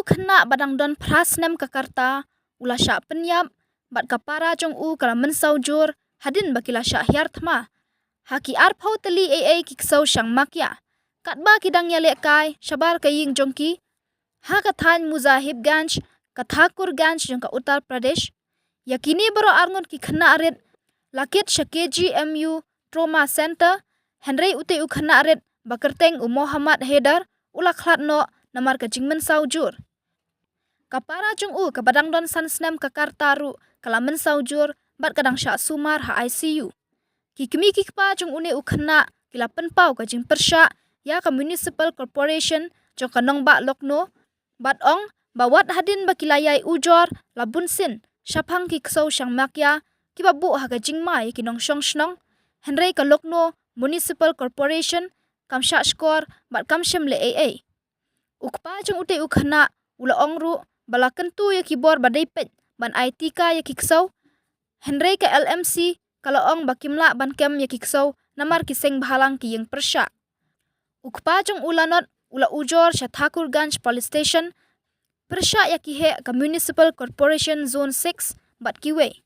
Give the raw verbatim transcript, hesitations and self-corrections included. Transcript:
khynnah ba dang don phra snem ka karta u la shah pynïap, bad ka para jong u ka la mynsaw jur hadien ba ki la shah hiar thma ha ki arphew tylli ei ei ki ksew shang makia, katba ki dang ïalehkai shabar ka ïing jong ki ha ka thaiñ Muzahibganj, ka Thakurganj jong ka Uttar Pradesh. Ïa kine baroh arngut ki khynnah rit la kit sha K G M U Trauma Center, hynrei utei u khynnah rit ba kyrteng u Mohammad Haider u la khlad noh namar ka jingmynsaw jur. Ka para jong u kaba dang don san snem ka karta ruh ka la mynsaw jur bad ka dang shah sumar ha I C U. Ki kmie ki kpa jong une u khynnah ki la pynpaw ka jingpyrshah ïa ka Municipal Corporation jong ka nongbah Lucknow, bad ong ba wat hadien ba ki la ïai ujor la bunsien shaphang ki ksew shang makia kiba buh ha ka jingma ïa ki nongshong shnong, hynrei ka Lucknow Municipal Corporation kam shah shkor bad kam shym leh ei ei. U kpa jong utei u khynnah u la ong ruh ba la kyntu ïa ki bor ba dei peit ban ai tika ïa ki ksew, hynrei ka L M C ka la ong ba kim lah ban kem ïa ki ksew namar ki seng bhalang ki ïeng pyrshah. U kpa jong u Lanot u la ujor sha Thakurganj Police Station, pyrshah ïa ki heh ka Municipal Corporation Zone six bad kiwei.